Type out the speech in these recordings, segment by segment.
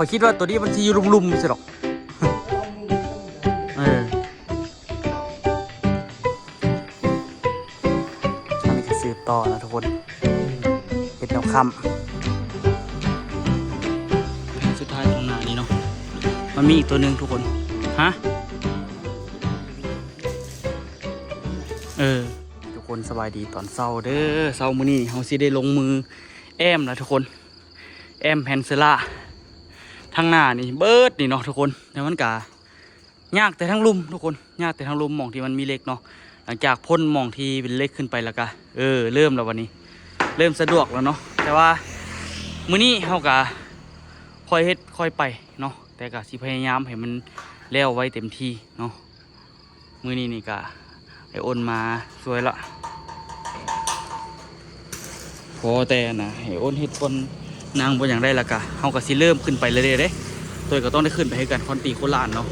ຂ້ອຍຄິດວ່າໂຕນີ້ມັນຊິຢູ່ລຸ່ມໆ ຊີ້ດອກ. ເອີ ອັນນີ້ກໍສືບຕໍ່ນະທຸກຄົນ ເຮັດແນວຄ້ຳ. ສຸດທ້າຍຂ້າງໜ້ານີ້ເນາະ ມັນມີອີກໂຕໜຶ່ງທຸກຄົນ. ຮະ? ເອີ ທຸກຄົນສະບາຍດີຕອນເຊົ້າເດີ. ເຊົ້າມື້ນີ້ເຮົາຊິໄດ້ລົງມືແອ້ມລະທຸກຄົນ ແອ້ມແຜ່ນເຊີລາທາງໜ້ານີ້ເບິດນີ້ເນາະທຸກຄົນ. ແຕ່ມັນກະຍາກແຕ່ທາງລຸ່ມທຸກຄົນ ຍາກແຕ່ທາງລຸ່ມ ໝ່ອງທີ່ມັນມີເຫຼັກເນາະ. ຫຼັງຈາກພົ້ນໝ່ອງທີ່ເປັນເຫຼັກຂຶ້ນໄປແລ້ວກະ ເອີ ເລີ່ມແລ້ວບັດນີ້ ເລີ່ມສະດວກແລ້ວເນາະ. ແຕ່ວ່າມື້ນີ້ເຮົາກະຄ່ອຍເຮັດຄ່ອຍໄປເນາະ ແຕ່ກະຊິພະຍາຍາມໃຫ້ມັນແລ້ວໄວເຕັມທີ່ເນາະ. ມື້ນີ້ນີ້ກະໄອ້ອ້ນມາຊ່ວຍລະ ພໍແຕ່ນະ ໄອ້ອ້ນເຮັດບ່ອນນັ່ງບ່ອນຫຍັງໄດ້ລະກະ ເຮົາກະຊິເລີ່ມຂຶ້ນໄປເລື້ອຍໆເດ້. ໂຕຍກໍຕ້ອງໄດ້ຂຶ້ນໄປຄືກັນ ຄອນຕີໂຄລານເນາະ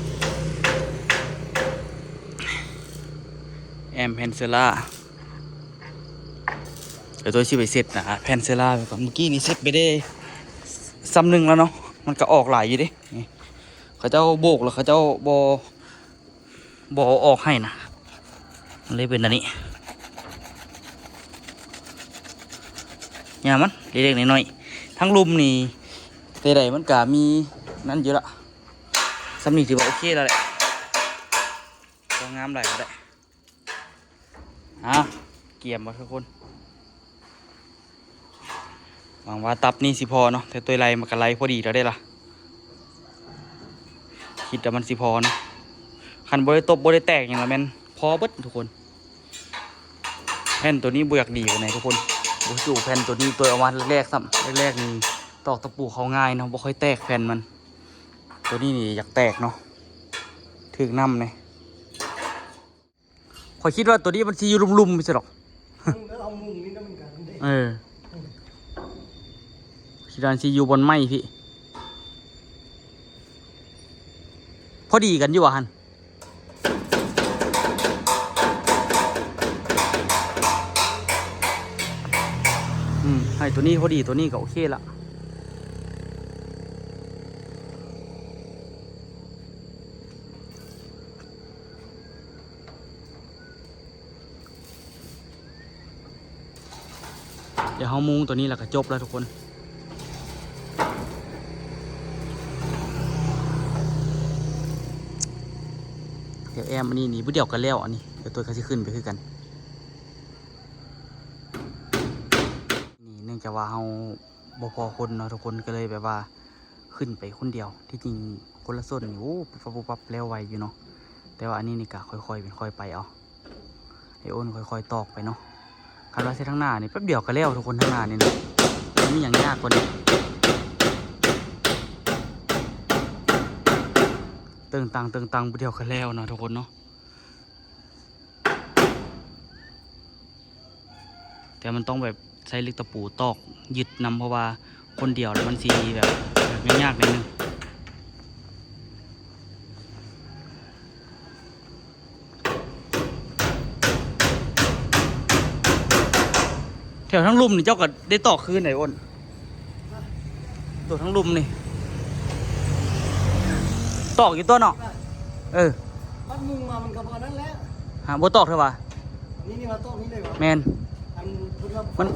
ແອ້ມແຜ່ນເຊີລາ. ດຽວໂຕຍຊິໄປເຊັດນະ ແຜ່ນເຊີລາໄປກ່ອນ. ມື້ກີ້ນີ້ເຊັດໄປໄດ້ສ່ຳໜຶ່ງແລ້ວເນາະ ມັນກະອອກຫຼາຍຢູ່ເດ້. ນີ້ ເຂົາເຈົ້າໂບກແລ້ວເຂົາເຈົ້າບໍ່ ບໍ່ເອົາອອກໃຫ້ນະ ມັນເລີຍເປັນອັນນີ້. ຫຍ້າມັນເລັກໆນ້ອຍໆ ທາງລຸ່ມນີ້ ແຕ່ໃດມັນກະມີນັ້ນຢູ່ລະ. ສ່ຳນີ້ຖືວ່າໂອເຄແລ້ວແຫຼະ ບໍ່ງາມຫຼາຍກໍໄດ້. ອ່າ ກຽມບໍ່ທຸກຄົນ? ຫວັງວ່າຕັບນີ້ຊິພໍເນາະ ແຕ່ໂຕຍໄລ່ມັນກະໄລ່ພໍດີແລ້ວເດ້ລະ ຄິດວ່າມັນຊິພໍເນາະ. ຄັນບໍ່ໄດ້ຕົບບໍ່ໄດ້ແຕກຫຍັງລະແມ່ນພໍເບິດທຸກຄົນ. ແຜ່ນໂຕນີ້ບໍ່ຢາກດີປານໃດທຸກຄົນ ບໍ່ຄືແຜ່ນໂຕນີ້ ໂຕຍເອົາມາແລກໆຊ້ຳ ແລກໆນີ້ຕອກຕະປູເຂົ້າງ່າຍເນາະ ບໍ່ຄ່ອຍແຕກແຜ່ນມັນ. ໂຕນີ້ນີ້ຢາກແຕກເນາະ ຖືກນ້ຳແດ່. ຂ້ອຍຄິດວ່າໂຕນີ້ມັນຊິຢູ່ລຸ່ມໆ ຊິດອກ. ເອົາມຸງນີ້ນຳກັນເດ້. ເອີ ຄິດວ່າຊິຢູ່ບ່ອນໄມ້ພີ້ ພໍດີກັນຢູ່ວ່າຫັ້ນ. ອືມ ໃຫ້ໂຕນີ້ພໍດີ ໂຕນີ້ກໍໂອເຄລະ. ດຽວເຮົາມຸງຕົວນີ້ແລ້ວກໍຈົບແລ້ວທຸກຄົນ. ດຽວແອ້ມອັນນີ້ ນີ້ຜູ້ດຽວກໍແລ້ວ ອັນນີ້ດຽວຕົວກໍຊິຂຶ້ນໄປຄືກັນ. ນີ້ເນື່ອງຈາກວ່າເຮົາບໍ່ພໍຄົນເນາະທຸກຄົນ ກໍເລີຍແບບວ່າ ຂຶ້ນໄປຄົນດຽວ. ທີ່ຈິງຄົນລະສົ້ນນີ້ ໂອ້ ປຸບປັບປຸບປັບແລ້ວໄວຢູ່ເນາະ. ແຕ່ວ່າອັນນີ້ນີ້ກະຄ່ອຍໆເປັນຄ່ອຍໄປເອົາ ໃຫ້ໂອນຄ່ອຍໆຕອກໄປເນາະ. ຄັນວ່າໃສ່ທາງໜ້ານີ້ແປັບດຽວກໍແລ້ວທຸກຄົນ ທາງໜ້ານີ້ນະ ບໍ່ມີຫຍັງຍາກກວ່ານີ້. ເຕີງຕັງເຕີງຕັງແປັບດຽວກໍແລ້ວເນາະທຸກຄົນເນາະ. ແຕ່ມັນຕ້ອງແບບໃຊ້ເຫຼັກຕະປູຕອກຍຶດນຳ ເພາະວ່າຄົນດຽວແລ້ວມັນຊິແບບ ແບບຍາກໆໜ້ອຍໜຶ່ງ. ແຖວທາງລຸ່ມນີ້ເຈົ້າກໍໄດ້ຕອກຄືນໃດໂອນ? ຕົວທາງລຸ່ມນີ້ ຕອກຢູ່ຕົວະເນາະ. ເອີ ມັນມຸງມາມັນກໍພໍນັ້ນແຫຼະ. ຫາ ບໍ່ຕອກເທື່ອຫວາ? ນີ້ ນີ້ມາຕອກນີ້ເລີຍຫວາ? ແມ່ນ. ອັນເພິ່ນວ່າມັນ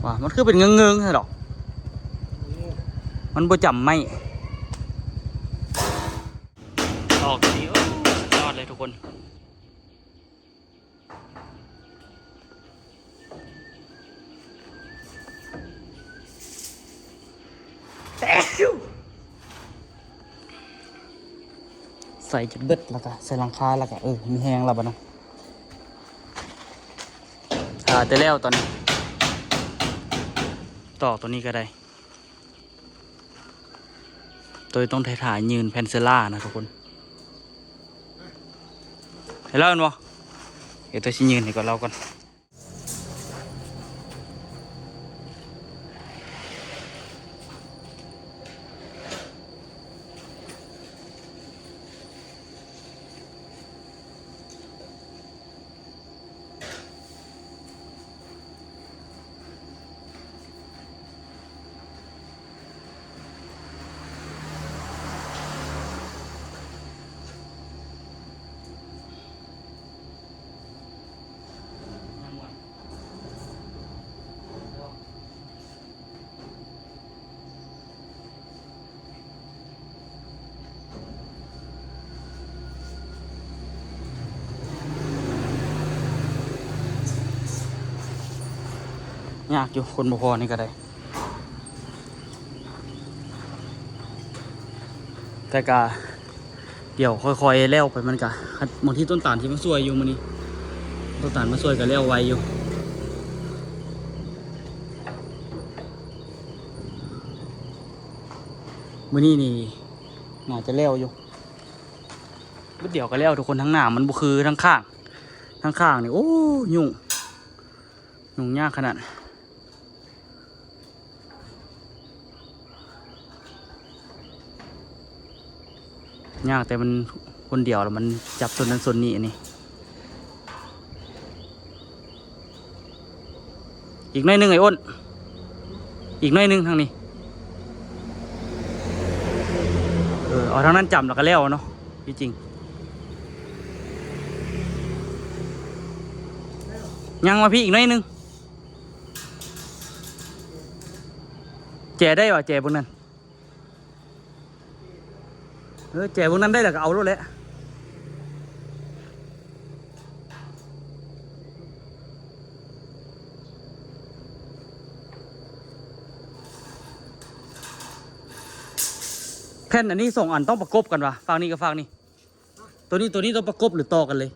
ວ່າມັນຄືເປັນເງີງໆຊັ້ນດອກ. ໂອ້ ມັນບໍ່ຈຳໄມ້. ຕອກດີ ໂອ້ ສຸດຍອດເລີຍທຸກຄົນ. ໃສ່ຈົນເບິດ ແລ້ວກໍໃສ່ຫຼັງຄາ ແລ້ວກໍ ເອີ ມີແຮງແລ້ວບັດນີ້. ຖ້າແຕ່ແລ້ວຕອນນີ້ ຕອກຕົວນີ້ກໍໄດ້. ໂຕຍຕ້ອງໄດ້ຖ້າຍື່ນແຜ່ນເຊີລານະທຸກຄົນ. ໃຫ້ລາວແມ່ນບໍ່? ດຽວໂຕຍຊິຍື່ນໃຫ້ກ່ອນ ລາວກ່ອນ. ໂ ຍາກຢູ່ ຄົນບໍ່ພໍນີ້ກໍໄດ້ ແຕ່ກໍດຽວຄ່ອຍໆແລ້ວໄປ ມັນກໍ ບາງທີຕົ້ນຕານທີ່ມາຊ່ວຍຢູ່ມື້ນີ້ ຕົ້ນຕານມາຊ່ວຍກໍແລ້ວໄວຢູ່ ມື້ນີ້ນີ້ໜ້າຈະແລ້ວຢູ່ ບາດດຽວກໍແລ້ວທຸກຄົນ ທາງໜ້າມັນບໍ່ຄືທາງຂ້າງ ທາງຂ້າງນີ້ ໂອ້ ຫຍຸ້ງ ຫຍຸ້ງຍາກຂະໜາດ ຍາກແຕ່ມັນຄົນດຽວ ແລ້ວມັນຈັບໂຊນນັ້ນໂຊນນີ້ ອັນນີ້ ອີກໜ້ອຍໜຶ່ງໄອ້ອ້ນ ອີກໜ້ອຍໜຶ່ງທາງນີ້ ເອີ ເອົາທາງນັ້ນຈຳແລ້ວກໍແລ້ວເນາະ ທີ່ຈິງ ຍັງມາພີ້ອີກໜ້ອຍໜຶ່ງ ແຈໄດ້ຫວາ ແຈເບິ່ງນັ້ນ ເອີ ແຈເບິ່ງນັ້ນໄດ້ແລ້ວກໍເອົາໂລດແຫຼະ ແຜ່ນອັນນີ້ສອງອັນຕ້ອງປະກົບກັນຫວາ ຟາກນີ້ກັບຟາກນີ້ ໂຕນີ້ ໂຕນີ້ຕ້ອງປະກົບ ຫຼື ຕໍ່ກັນເລີຍ?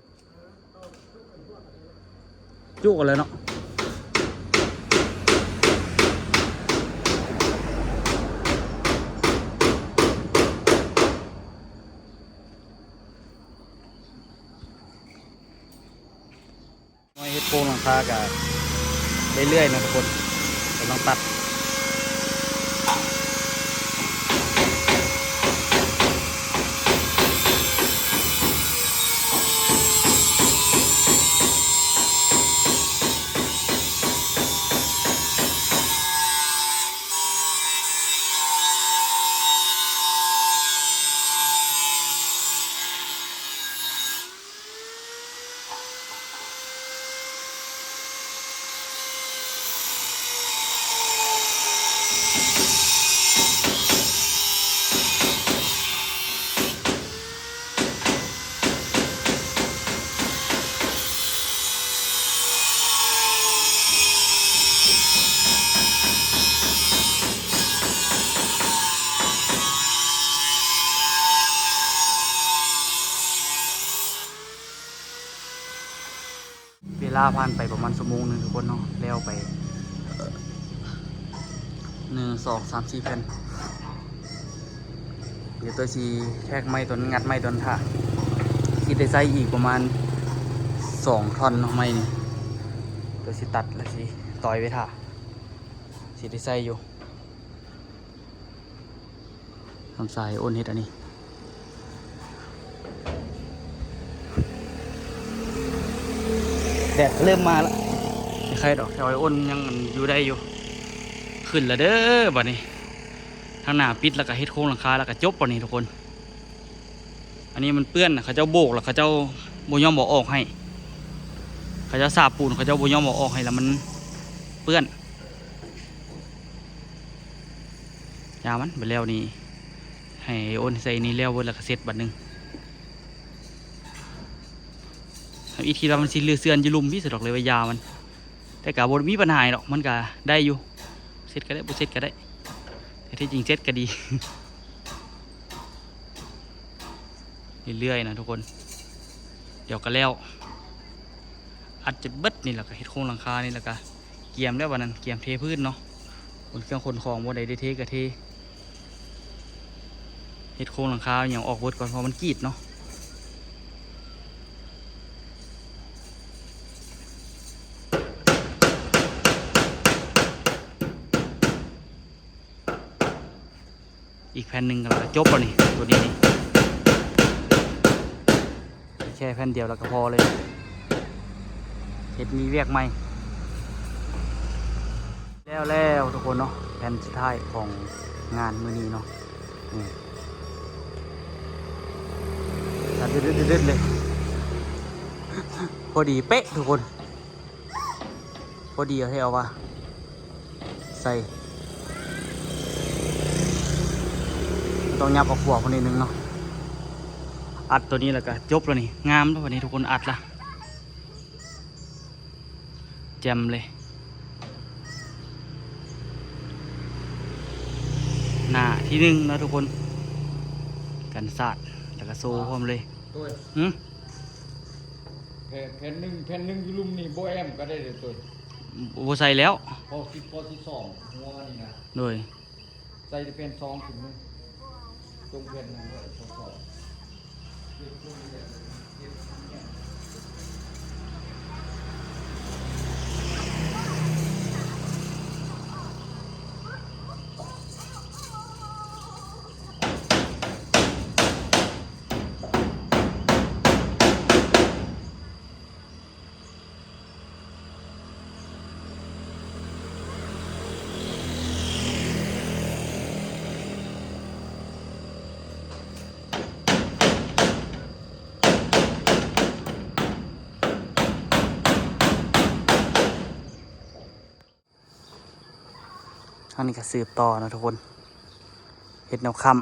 ຈຸກັນເລີຍເນາະ. ເຮັດໂຄງຫຼັງຄາກະເລື້ອຍໆເນາະທຸກຄົນ ກຳລັງຕັດ. ເວລາຜ່ານໄປປະມານຊົ່ວໂມງໜຶ່ງທຸກຄົນເນາະ ແລ້ວໄປ ໜຶ່ງ ສອງ ສາມ ສີ່ແຜ່ນ. ດຽວຕົວຊິແທກໄມ້ຕົວນັ້ນ ງັດໄມ້ຕົວນັ້ນຖ້າ ຊິໄດ້ໃຊ້ອີກປະມານສອງທ່ອນເນາະ ໄມ້ນີ້ ຕົວຊິຕັດແລ້ວຊິຕ່ອຍໄວ້ຖ້າ ຊິໄດ້ໃຊ້ຢູ່. ທຳສາຍອ້ນເຮັດອັນນີ້ ແດດເລີ່ມມາລະ ໄຄດອກ ແຖວອ້ນຍັງຢູ່ໄດ້ຢູ່. ຂຶ້ນລະເດີ ບາດນີ້ ທາງໜ້າປິດ ແລ້ວກະເຮັດໂຄງຫຼັງຄາ ແລ້ວກະຈົບ ບາດນີ້ທຸກຄົນ. ອັນນີ້ມັນເປື້ອນ ເຂົາເຈົ້າໂບກ ແລ້ວເຂົາເຈົ້າບໍ່ຍອມເອົາອອກໃຫ້ ເຂົາເຈົ້າສາບປູນ ເຂົາເຈົ້າບໍ່ຍອມເອົາອອກໃຫ້ ແລ້ວມັນເປື້ອນ. ຢາມັນ ບາດແລ້ວນີ້ ໃຫ້ອ້ນໃສ່ນີ້ແລ້ວເບິດ ແລ້ວກະເສັດບາດໜຶ່ງ. ທຳອິດຄິດວ່າມັນຊິເຫຼືອເຊື່ອນຢູ່ລຸ່ມພີ້ຊະດອກ ເລີຍວ່າຢາມັນ ແຕ່ກະບໍ່ມີບັນຫາຫຍັງດອກ ມັນກະໄດ້ຢູ່ ເສັດກະໄດ້ ບໍ່ເສັດກະໄດ້ ແຕ່ທີ່ຈິງເສັດກະດີ. ເລື້ອຍໆນະທຸກຄົນ ດຽວກະແລ້ວ ອັດຈົນເບິດນີ້ ແລ້ວກະເຮັດໂຄງຫຼັງຄານີ້ ແລ້ວກະກຽມແລ້ວບາດນັ້ນ ກຽມເທພື້ນເນາະ. ຂົນເຄື່ອງຂົນຂອງ ບ່ອນໃດໄດ້ເທກະເທ ເຮັດໂຄງຫຼັງຄາຫຍັງອອກເບິດກ່ອນ ເພາະມັນກີດເນາະ. ອີກແຜ່ນໜຶ່ງກໍຈົບແລ້ວນີ້ ຕົວນີ້ນີ້ ແຄ່ແຜ່ນດຽວແລ້ວກໍພໍເລີຍ ເຮັດມີວຽກໃໝ່. ແລ້ວແລ້ວທຸກຄົນເນາະ ແຜ່ນສຸດທ້າຍຂອງງານມື້ນີ້ເນາະ ນີ້ ດັດໆໆໆເລີຍ ພໍດີເປະທຸກຄົນ. ພໍດີເອົາແທ້ເອົາວ່າ ໃສ່ ຕ້ອງຫຍັບເອົາຂວາພຸ້ນໜ້ອຍໜຶ່ງເນາະ. ອັດຕົວນີ້ແລ້ວກະຈົບແລ້ວນີ້ ງາມແລ້ວບັດນີ້ທຸກຄົນ ອັດລະ ແຈ່ມເລີຍ. ໜ້າທີໜຶ່ງເນາະທຸກຄົນ ກັນສາດ ແລ້ວກໍໂຊພ້ອມເລີຍ. ໂດຍ ຫຶ? ແຜ່ນ ແຜ່ນໜຶ່ງ ແຜ່ນໜຶ່ງຢູ່ລຸ່ມນີ້ບໍ່ແອ້ມກໍໄດ້ເດ້ໂຕຍ. ບໍ່ໃສ່ແລ້ວ ພໍຊິ ພໍຊິສ້ອມຫົວນີ້ນະ. ໂດຍ. ໃສ່ແຕ່ແຜ່ນສອງຂຶ້ນເລີຍ ຕົງແຜ່ນໜຶ່ງໄວ້ ສອງ ສອງ. ທາງນີ້ກໍສືບຕໍ່ເນາະທຸກຄົນ ເຮັດແນວຄ້ຳ.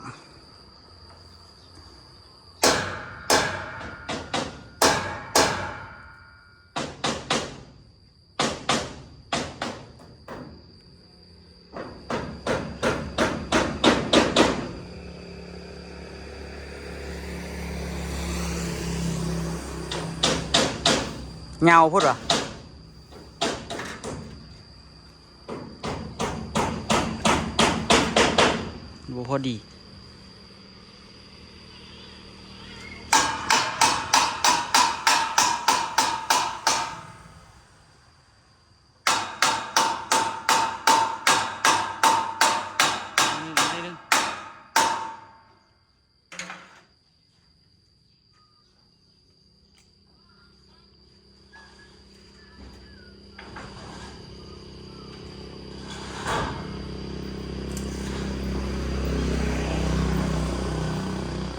ຍາວໂພດຫວາ? ບໍ່ພໍດີ.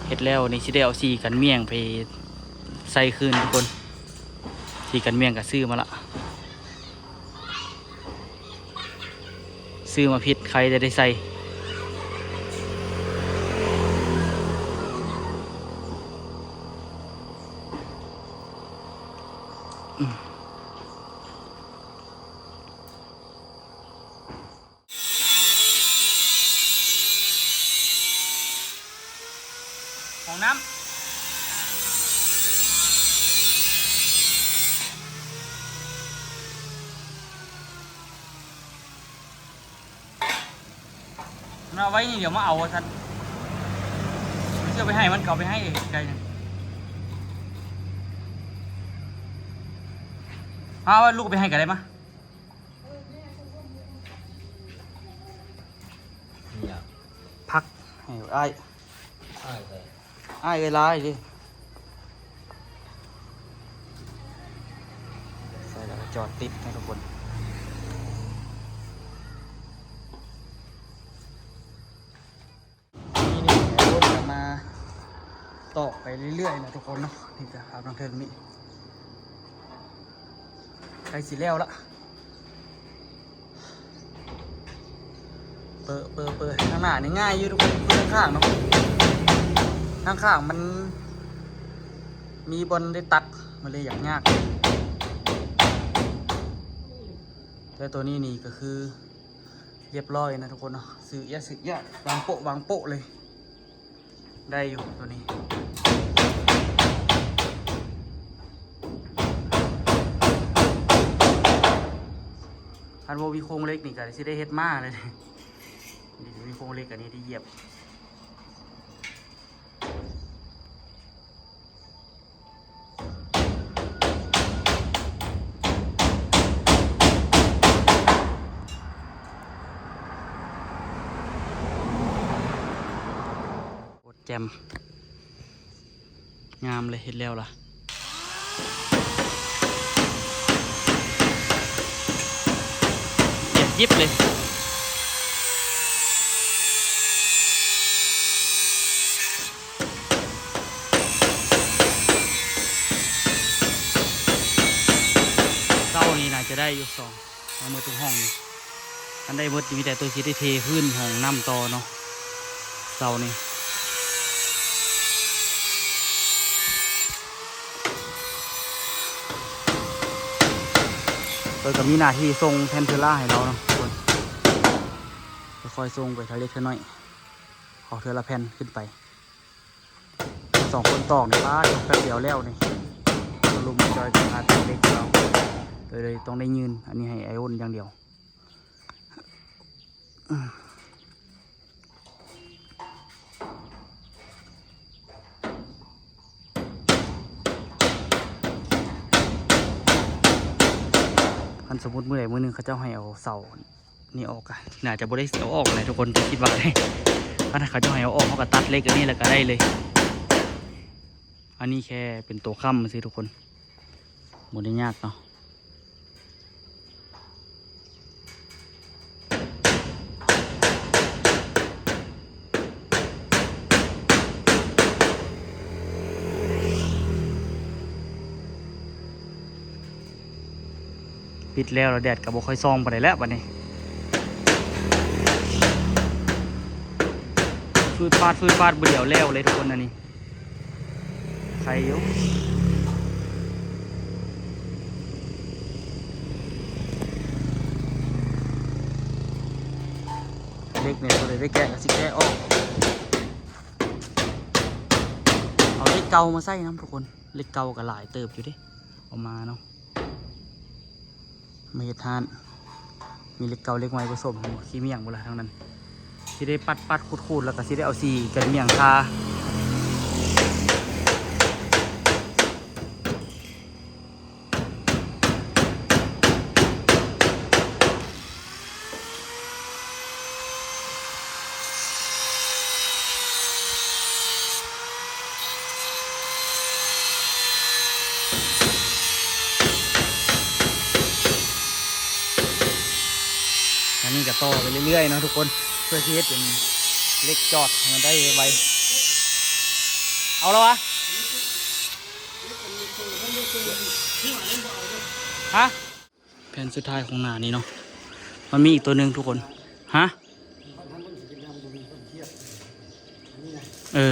ເຮັດແລ້ວນີ້ຊິໄດ້ເອົາສີກັນໝ້ຽງໄປໃສ່ຄືນທຸກຄົນ. ສີກັນໝ້ຽງກໍຊື້ມາລະ. ຊື້ມາຜິດ ໃຄຈະໄດ້ໃສ່. ຫ້ອງນ້ຳ ມັນເອົາໄວ້ນີ້ ດຽວມາເອົາວ່າຊັ້ນ. ມັນຊິເອົາໄປໃຫ້ມັນ ກໍເອົາໄປໃຫ້ເອງໄກໜຶ່ງ. ເອົາລູກໄປໃຫ້ກໍໄດ້ມາ. ຜັກໃຫ້ອ້າຍ ອ້າຍເອີຍຫຼາຍເດ້. ໃສ່ແລ້ວກໍຈອດຕິດໃຫ້ທຸກຄົນ. ນີ້ ນີ້ ເຮົາກໍມາຕອກໄປເລື້ອຍໆນະທຸກຄົນເນາະ. ນີ້ກະອາບທາງເທິງນີ້ ໃກ້ຊິແລ້ວລະ. ເປີ ເປີ ເປີ ທາງໜ້ານີ້ງ່າຍຢູ່ທຸກຄົນ ຄືທາງຂ້າງເນາະ. ທາງຂ້າງມັນມີບ່ອນໄດ້ຕັດ ມັນເລີຍຢາກຍາກ. ແຕ່ໂຕນີ້ນີ້ກໍຄື ຮຽບຮ້ອຍນະທຸກຄົນເນາະ. ຊື້ເອຍ ຊື້ເອຍ ວາງໂປະ ວາງໂປະເລີຍ ໄດ້ຢູ່ໂຕນີ້. ຄັນບໍ່ມີໂຄງເຫຼັກນີ້ກໍຊິໄດ້ເຮັດມ້າເລີຍ. ນີ້ມີໂຄງເຫຼັກ ອັນນີ້ໄດ້ຢຽບ. ໂຄດແຈ່ມ ງາມເລີຍ ເຮັດແລ້ວລະ ລະອຽດຢິບເລີຍ. ເສົານີ້ໜ້າຈະໄດ້ຢູ່ສອງ ເອົາໝົດທຸກຫ້ອງນີ້ ຄັນໄດ້ໝົດ ມີແຕ່ໂຕຊິໄດ້ເທພື້ນຫ້ອງນ້ຳຕໍ່ເນາະ ເສົານີ້. ເພິ່ນກໍມີໜ້າທີ່ສົ່ງແຜ່ນເທລາໃຫ້ເຮົາເນາະ ທຸກຄົນ ຄ່ອຍໆສົ່ງໄປເທື່ອເລັກເທື່ອນ້ອຍ. ອອກເທື່ອລະແຜ່ນຂຶ້ນໄປ ສອງຄົນຕອກນີ້ ປາດ ແປັບດຽວແລ້ວນີ້ ລຸມຈອຍກັນຫາແຕ່ເຫຼັກເອົາ ໂດຍ ໂດຍຕ້ອງໄດ້ຍື່ນ ອັນນີ້ໃຫ້ອ້າຍໂອນຢ່າງດຽວ. ຄັນສົມມຸດມື້ໃດມື້ໜຶ່ງເຂົາເຈົ້າໃຫ້ເອົາເສົານີ້ອອກ ກະໜ້າຈະບໍ່ໄດ້ເອົາອອກແຫຼະທຸກຄົນ ຄິດວ່າ ຄັນເຂົາເຈົ້າໃຫ້ເອົາອອກ ເຮົາກະຕັດເຫຼັກອັນນີ້ແລ້ວກະໄດ້ເລີຍ. ອັນນີ້ແຄ່ເປັນໂຕຄ້ຳຊື່ທຸກຄົນ ບໍ່ໄດ້ຍາກເນາະ. ປິດແລ້ວ ແດດກະບໍ່ຄ່ອຍສ່ອງປານໃດແລ້ວບາດນີ້ ຟືດຟາດ ຟືດຟາດ ບາດດຽວແລ້ວເລີຍທຸກຄົນ ອັນນີ້ ໄຄຢູ່ ເຫຼັກນີ້ ໂຕໃດໄດ້ແກະກະຊິແກະອອກ ເອົາເຫຼັກເກົ່າມາໃສ່ນຳທຸກຄົນ ເຫຼັກເກົ່າກະຫຼາຍເຕີບຢູ່ເດ້ ເອົາມາເນາະ ມາເຮັດຮ້ານ ມີເຫຼັກເກົ່າເຫຼັກໃໝ່ປະສົມ ຂີ້ໝ້ຽງບໍ່ລະທາງນັ້ນ ຊິໄດ້ປັດໆຂູດໆ ແລ້ວກະຊິໄດ້ເອົາສີກັນໝ້ຽງທາ. ອັນນີ້ກະຕໍ່ໄປເລື້ອຍໆເນາະທຸກຄົນ ເພື່ອຊິເຮັດເປັນເຫຼັກຈອດໃຫ້ມັນໄດ້ໄວໆ ເອົາລະວະ ຮະ? ແຜ່ນສຸດທ້າຍຂອງໜ້ານີ້ເນາະ ມັນມີອີກໂຕໜຶ່ງທຸກຄົນ ຮະ? ເອີ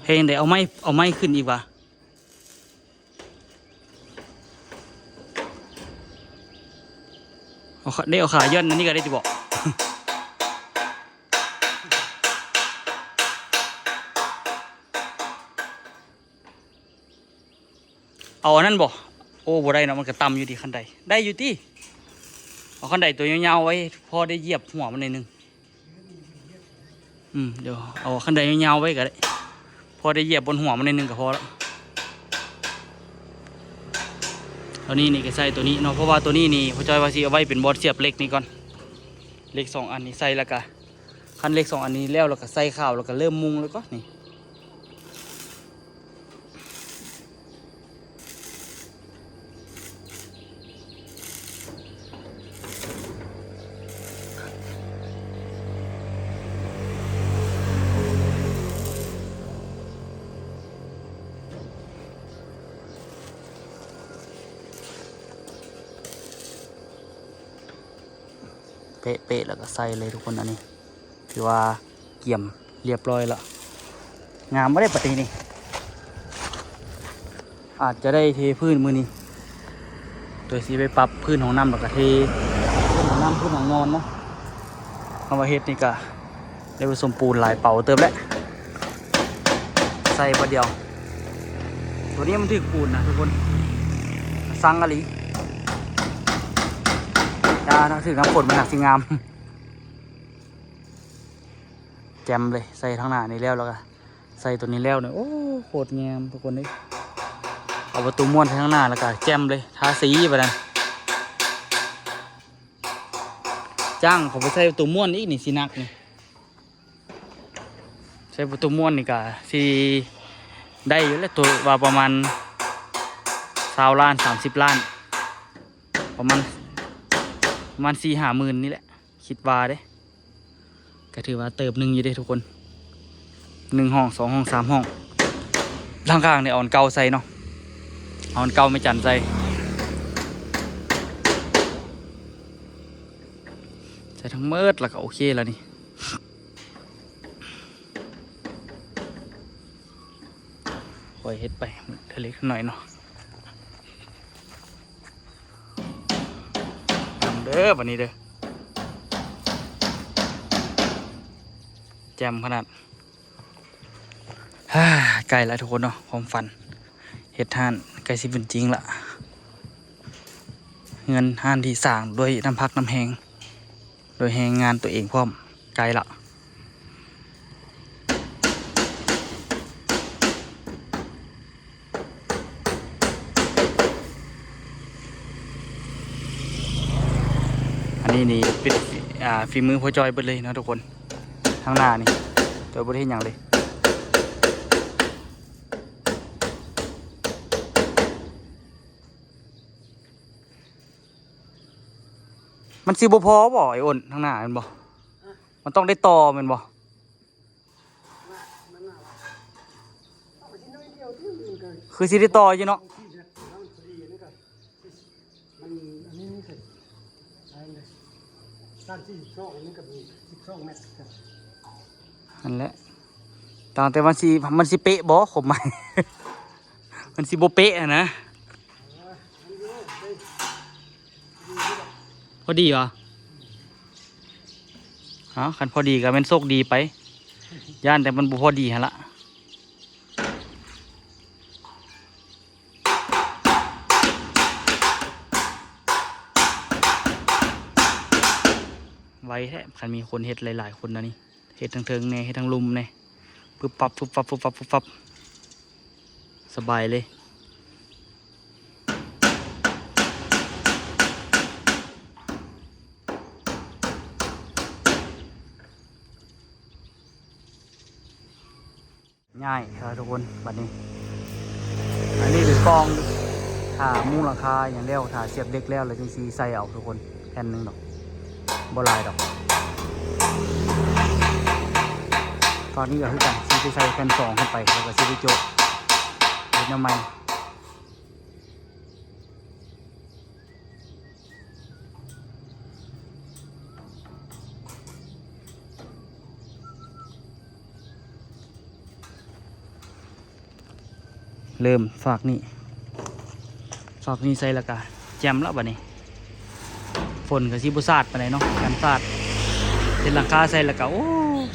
ເຮັດຈັ່ງໃດ ເອົາໄມ້ ເອົາໄມ້ຂຶ້ນອີກຫວາ? ເອົາຂາ ໄດ້ເອົາຂາຢ່ອນອັນນີ້ກະໄດ້ຕິເບາະ? ເອົາອັນນັ້ນບໍ່? ໂອ້ ບໍ່ໄດ້ເນາະ ມັນກະຕ່ຳຢູ່ຕິ ຄັນໄດ ໄດ້ຢູ່ຕິ ເອົາຄັນໄດໂຕຍາວໆໄວ້ ພໍໄດ້ຢຽບຫົວມັນໜ້ອຍໜຶ່ງ. ອືມ ດຽວເອົາຄັນໄດຍາວໆໄວ້ກະໄດ້ ພໍໄດ້ຢຽບບົນຫົວມັນໜ້ອຍໜຶ່ງກະພໍລະ. ຕອນນີ້ນີ້ກະໃສ່ໂຕນີ້ເນາະ ເພາະວ່າໂຕນີ້ນີ້ພໍ່ຈ້ອຍວ່າຊິເອົາໄວ້ເປັນບ່ອນສຽບເຫຼັກນີ້ກ່ອນ ເຫຼັກສອງອັນນີ້ໃສ່ ແລ້ວກະ ຄັນເຫຼັກສອງອັນນີ້ແລ້ວ ແລ້ວກະໃສ່ຄາວ ແລ້ວກະເລີ່ມມຸງເລີຍກ່ອນນີ້. ເປະໆ ແລ້ວກະໃສ່ເລີຍທຸກຄົນ ອັນນີ້ ຖືວ່າກຽມລຽບຮ້ອຍລະ ງາມບໍ່ໄດ້ປະຕິນີ້ ອາດຈະໄດ້ເທພື້ນມື້ນີ້ ໂດຍຊິໄປປັບພື້ນຫ້ອງນ້ຳ ແລ້ວກະເທພື້ນຫ້ອງນ້ຳ ພື້ນຫ້ອງນອນເນາະ ເພາະວ່າເຮັດນີ້ກະໄດ້ປະສົມປູນຫຼາຍເປົາເຕີບແລ້ວ ໃສ່ບາດດຽວ ໂຕນີ້ມັນຖືກປູນນະທຸກຄົນ ຊັງອີ່ຫຼີ ຖ້າຖືກນ້ຳຝົນມັນໜັກຊິງາມ. ແຈ່ມເລີຍ ໃສ່ທາງໜ້ານີ້ແລ້ວ ແລ້ວກະໃສ່ໂຕນີ້ແລ້ວນີ້ ໂອ້ ໂຄດງາມທຸກຄົນເອີຍ ເອົາປະຕູມ້ວນໃສ່ທາງໜ້າ ແລ້ວກະແຈ່ມເລີຍ ທາສີບາດນັ້ນ ຈ້າງເຂົາໄປໃສ່ປະຕູມ້ວນອີກນີ້ ຊິໜັກນີ້ ໃສ່ປະຕູມ້ວນນີ້ກະຊິໄດ້ຢູ່ແຫຼະ ໂຕວ່າປະມານຊາວລ້ານ ສາມສິບລ້ານ ປະມານ ປະມານສີ່ຫ້າໝື່ນນີ້ແຫຼະ ຄິດວ່າເດ້ ກະຖືວ່າເຕີບໜຶ່ງຢູ່ເດ້ທຸກຄົນ ໜຶ່ງຫ້ອງ ສອງຫ້ອງ ສາມຫ້ອງ ຫຼັງຄານີ້ເອົາອັນເກົ່າໃສ່ເນາະ ເອົາອັນເກົ່າແມ່ຈັນໃສ່ ໃສ່ທັງໝົດ ແລ້ວກະໂອເຄແລ້ວນີ້. ຄ່ອຍເຮັດໄປເທື່ອເລັກເທື່ອໜ້ອຍເນາະ ນຳ ເດີ ບາດນີ້ເດີ ແຈ່ມຂະໜາດ. ໃກ້ແລ້ວທຸກຄົນເນາະ ຄວາມຝັນເຮັດຮ້ານໃກ້ຊິເປັນຈິງລະ. ເຮືອນຮ້ານທີ່ສ້າງດ້ວຍນ້ຳພັກນ້ຳແຮງ ໂດຍແຮງງານຕົວເອງພ້ອມ ໃກ້ລະ. ອັນນີ້ນີ້ເປັນ ອ່າ ຝີມືພໍ່ຈ້ອຍເບິດເລີຍເນາະທຸກຄົນ. ທາງໜ້ານີ້ ໂດຍບໍ່ໄດ້ເຮັດຫຍັງເລີຍ. ມັນຊິບໍ່ພໍບໍ່ ໄອ້ອ້ນ ທາງໜ້າແມ່ນບໍ່? ມັນຕ້ອງໄດ້ຕໍ່ແມ່ນບໍ່? ຄືຊິໄດ້ຕໍ່ຢູ່ເນາະ. ມັນ ອັນນີ້ມີແຕ່ ອັນນີ້ ສາມສິບສອງ ອັນນີ້ກໍມີສິບສອງແມັດຄືກັນ. ຫັ້ນແຫຼະ ຕ່າງແຕ່ມັນຊິ ມັນຊິເປະບໍ່ ຄວາມໝາຍ ມັນຊິບໍ່ເປະຫັ້ນນະ. ພໍດີຫວາ? ເອົ້າ ຄັນພໍດີກໍແມ່ນໂຊກດີໄປ ຢ້ານແຕ່ມັນບໍ່ພໍດີຫັ້ນລະ. ໄວແທ້ ຄັນມີຄົນເຮັດຫຼາຍໆຄົນນະນີ້ ເຮັດທັງເທິງແດ່ ເຮັດທັງລຸ່ມແດ່ ປຶບປັບ ປຶບປັບ ປຶບປັບ ປຶບປັບ ສະບາຍເລີຍ. ຍ້າຍແລ້ວທຸກຄົນ ບັດນີ້ ອັນນີ້ເປັນປ່ອງ ຖ້າມຸງຫຼັງຄາຫຍັງແລ້ວ ຖ້າສຽບເຫຼັກແລ້ວ ແລ້ວຈຶ່ງຊິໃສ່ເອົາທຸກຄົນ ແຜ່ນໜຶ່ງດອກ ບໍ່ຫຼາຍດອກ. ຕອນນີ້ກໍຄືກັນ ຊິໄປໃສ່ແຜ່ນສອງຂຶ້ນໄປ ແລ້ວກໍຊິໄປໂຈະເຮັດແນວໃໝ່. ເລີ່ມຟາກນີ້ ຟາກນີ້ໃສ່ແລ້ວກະແຈ່ມລະບາດນີ້ ຝົນກະຊິບໍ່ສາດປານໃດເນາະ ກັນສາດ ເຮັດຫຼັງຄາໃສ່ແລ້ວກະ ໂອ້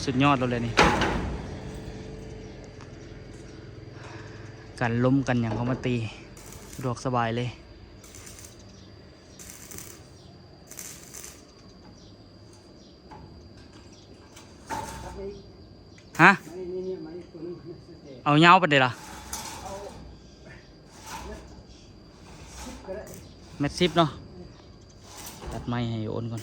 ສຸດຍອດໂລດແຫຼະນີ້ ກັນລົມກັນຫຍັງເຂົ້າມາຕີ ສະດວກສະບາຍເລີຍ. ຮະ? ເອົາຍາວປານໃດລະ? ແມັດສິບເນາະ ຕັດໄມ້ໃຫ້ໂອນກ່ອນ.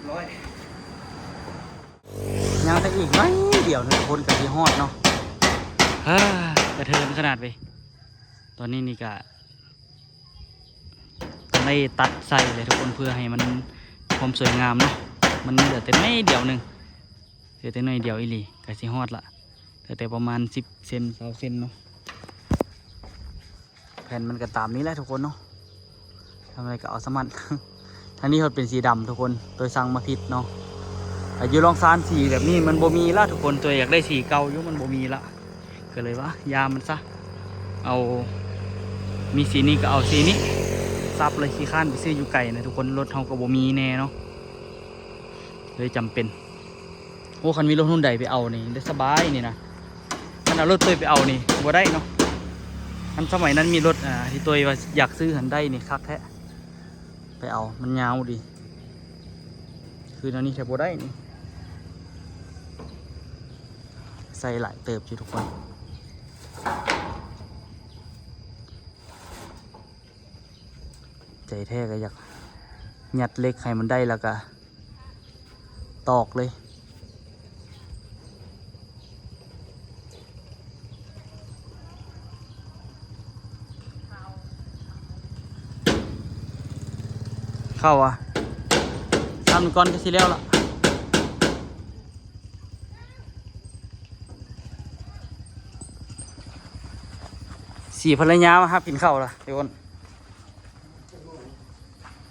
ຮ້ອຍ ຍັງແຕ່ອີກໜ້ອຍດຽວໜຶ່ງ ທຸກຄົນກໍຊິຮອດເນາະ. ເອີ ກະເທີນຂະໜາດເວີຍ. ຕອນນີ້ນີ້ກະ ຕ້ອງໄດ້ຕັດໃສ່ເລີຍທຸກຄົນ ເພື່ອໃຫ້ມັນມີຄວາມສວຍງາມເນາະ. ມັນເຫຼືອແຕ່ໜ້ອຍດຽວໜຶ່ງ ເຫຼືອແຕ່ໜ້ອຍດຽວອີ່ຫຼີ ກະຊິຮອດລະ ເຫຼືອແຕ່ປະມານສິບເຊັນ ຊາວເຊັນເນາະ. ແຜ່ນມັນກະຕາມນີ້ແຫຼະທຸກຄົນເນາະ ທຳໃດກະເອົາສ່ຳນັ້ນ. ທາງນີ້ເພິ່ນເປັນສີດຳທຸກຄົນ ໂຕສັ່ງມາຜິດເນາະ. ອາ ຢູ່ລອງຊານສີແບບນີ້ມັນບໍ່ມີລະທຸກຄົນ ໂຕຢາກໄດ້ສີເກົ່າຢູ່ມັນບໍ່ມີລະ ກໍເລີຍວ່າຢ່າມັນຊະ ເອົາ ມີສີນີ້ກໍເອົາສີນີ້ ສັບເລີຍ. ຂີ້ຄ້ານໄປຊື້ຢູ່ໄກນະທຸກຄົນ ລົດເຮົາກໍບໍ່ມີແນ່ເນາະ. ເລີຍຈຳເປັນ. ໂອ້ ຄັນມີລົດຮຸນໄດໄປເອົານີ້ໄດ້ສະບາຍນີ້ນະ, ຄັນເອົາລົດໂຕຍໄປເອົານີ້ບໍ່ໄດ້ເນາະ. ຄັນສະໄໝນັ້ນມີລົດ ອ່າ ທີ່ໂຕຍວ່າຢາກຊື້ຫັ້ນໄດ້ນີ້ຄັກແທ້, ໄປເອົາມັນຍາວດີ. ຄືແນວນີ້ແທ້ບໍ່ໄດ້ນີ້, ໃສ່ຫຼາຍເຕີບຢູ່ທຸກຄົນ. ໃຈແທ້ກໍຢາກຍັດເຫຼັກໃຫ້ມັນໄດ້ ແລ້ວກໍຕອກເລີຍ. ເຂົ້າຫວາ? ທຳກ່ອນກໍຊິແລ້ວລະ. ສີພັນລະຍາມາຮັບກິນເຂົ້າລະ ເດໂອນ.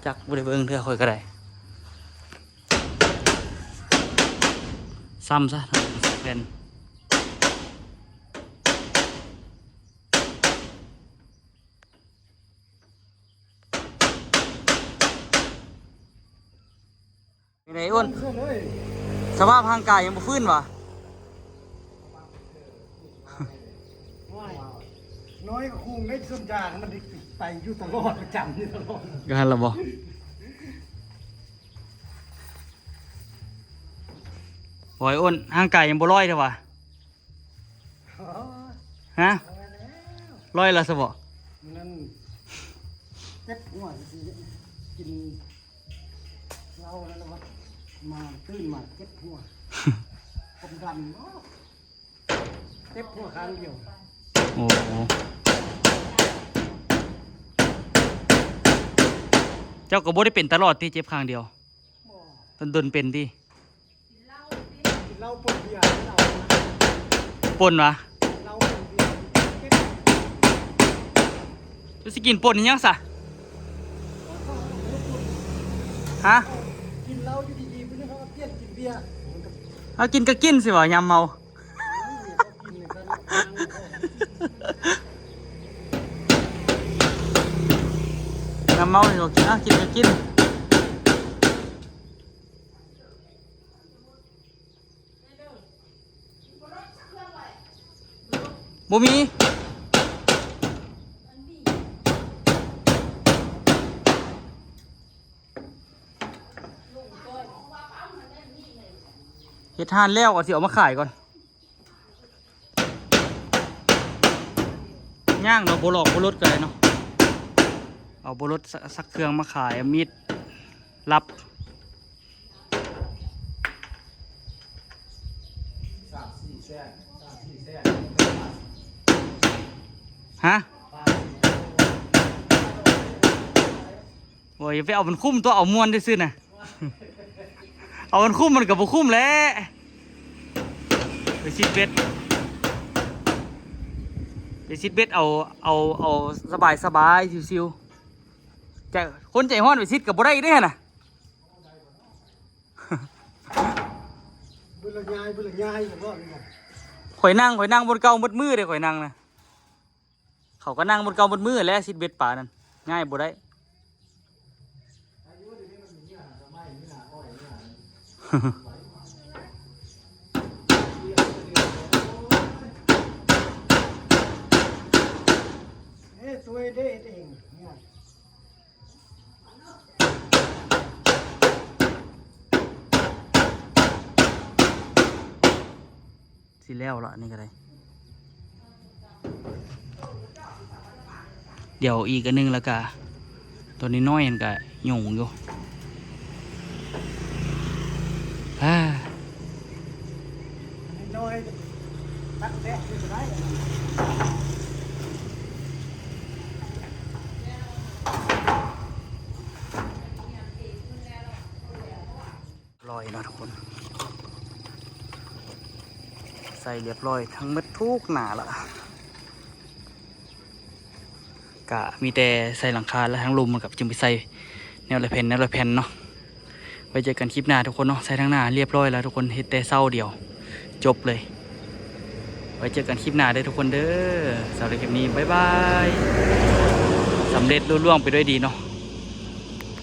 ຈັກ ບໍ່ໄດ້ເບິ່ງເທື່ອ ຂ້ອຍກໍໄດ້. ຊ້ຳຊະ ແຜ່ນ. ເປັນໃດອ້ນ? ສະພາບຮ່າງກາຍຍັງບໍ່ຟື້ນຫວາ? ນ້ອຍກໍຄົງໄດ້ຊົນຢາງ ມັນໄດ້ໄປຢູ່ຕະຫຼອດ ປະຈຳຢູ່ຕະຫຼອດ. ກໍຫັ້ນລະບໍ? ໂອ້ຍ ອ້ນ ຮ່າງກາຍຍັງບໍ່ຮ້ອຍເທື່ອຫວາ? ຮະ? ຮ້ອຍແລ້ວຊະບໍ? ມື້ນັ້ນເຈັບຫົວຊິກິນເຫຼົ້າແລ້ວລະວ່າ ມາຕື່ນມາເຈັບຫົວ ຄວາມດັນບໍ? ເຈັບຫົວຂ້າງດຽວ. ໂອ້ ເຈົ້າກໍບໍ່ໄດ້ເປັນຕະຫຼອດຕິ ເຈັບຂ້າງດຽວ? ບໍ່. ດົນໆເປັນຕິ? ກິນເຫຼົ້າປົນເບຍ ກິນເຫຼົ້າ ປົນຫວາ? ເຫຼົ້າປົນເບຍ ເຈັບ. ເຈົ້າຊິກິນປົນອີຫຍັງຊະ? ຮະ? ກິນເຫຼົ້າຢູ່ດີໆ ເພິ່ນເຂົາກໍປ່ຽນກິນເບຍ. ເອົາ ກິນກໍກິນຊິຫວາ ຍາມເມົາ. ນ້ຳເມົານີ້ກໍກິນ ເອົາ ກິນກໍກິນ. ບໍ່ມີ. ເຮັດຮ້ານແລ້ວກໍຊິເອົາມາຂາຍກ່ອນ. ຍ່າງເນາະ ບໍ່ຫຼອກບໍ່ລົດກໍໄດ້ເນາະ. ເອົາບໍ່ລົດ ຊັກເຄື່ອງມາຂາຍ ມີດລັບ. ຮະ? ໂອ້ຍ ຢ່າໄປເອົາມັນຄຸ້ມຕົວະ ເອົາມ່ວນຊື່ໆນະ. ເອົາມັນຄຸ້ມມັນກໍບໍ່ຄຸ້ມແຫຼະ. ໄປຊິດເບັດ ໄປຊິດເບັດ ເອົາ ເອົາ ເອົາສະບາຍໆ ຊິວໆ. ຈະ ຄົນໃຈຮ້ອນໄປຊິດກໍບໍ່ໄດ້ເດ້ຫັ້ນນະ. ເບິ່ງລະຍາຍ ເບິ່ງລະຍາຍ ກໍບໍ່ມີ. ຂ້ອຍນັ່ງ ຂ້ອຍນັ່ງບ່ອນເກົ່າໝົດມື້ເດ້ ຂ້ອຍນັ່ງນະ. ເຂົາກໍນັ່ງໝົດເກົ່າໝົດມື້ແຫຼະ ຊິດເບັດປານັ້ນ ຍ້າຍບໍ່ໄດ້. ເອີ ຊ່ວຍເດ້ເອງ. ຊິແລ້ວລະ ອັນນີ້ກໍໄດ້. ດຽວອີກອັນໜຶ່ງ ແລ້ວກະຕົວນ້ອຍໆ ຫັ້ນກະຫຍຸ້ງຢູ່. ອາ ນ້ອຍໆ ຕັດແຊະຢູ່ກໍໄດ້. ຮຽບຮ້ອຍເນາະທຸກຄົນ ໃສ່ຮຽບຮ້ອຍທັງໝົດທຸກໜ້າລະ. ກະມີແຕ່ໃສ່ຫຼັງຄາ ແລະ ທາງລຸ່ມມັນກະຈຶ່ງໄປໃສ່ແນວລະແຜ່ນ ແນວລະແຜ່ນເນາະ. ໄວ້ເຈີກັນຄລິບໜ້າທຸກຄົນເນາະ. ໃສ່ທາງໜ້າຮຽບຮ້ອຍແລ້ວທຸກຄົນ ເຮັດແຕ່ເຊົ້າດຽວ ຈົບເລີຍ. ໄວ້ເຈີກັນຄລິບໜ້າເດີທຸກຄົນເດີ. ສຳລັບຄລິບນີ້ ບາຍບາຍ. ສຳເລັດລຸລ່ວງໄປດ້ວຍດີເນາະ.